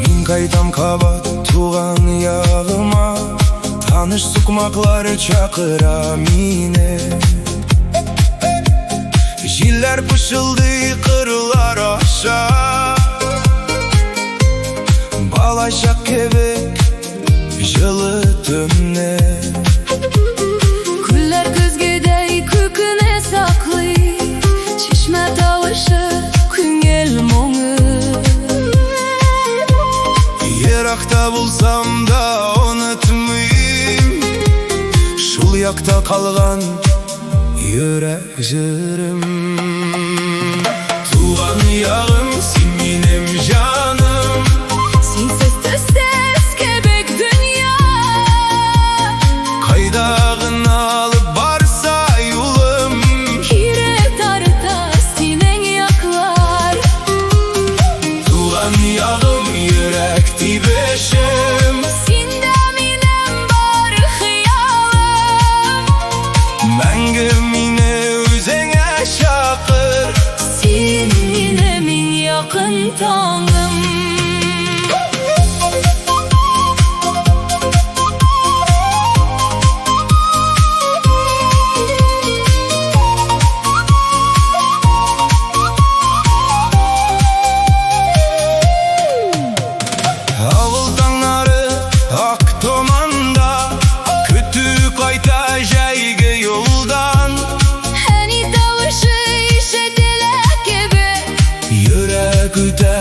Мин кайтам кабат туган ягыма. Таныш сукмаклар чакыра мине. Җилләр пышылдый кырлар аша. Балачак кебек җылы төнне. Күлләр көзгедәй күкне саклый. Чишмә тавышы, күңел моңы. Еракта булсам да онытмыйм шул якта калган йөрәк җырым. Туган ягым, син минем җаным. Синсез төссез кебек дөнья. Кайда гына алып барса юлым, Кире тарта синең яклар. Туган ягым, йөрәк тибешем. Синдә минем бар хыялым. Мәңге мине үзеңә чакыр. Син минем иң якын таңым. Авыл таңнары ак томанда, көтү кайта җәйге юлдан. Әни тавышы ишетелә кебек. Йөрәк үтә.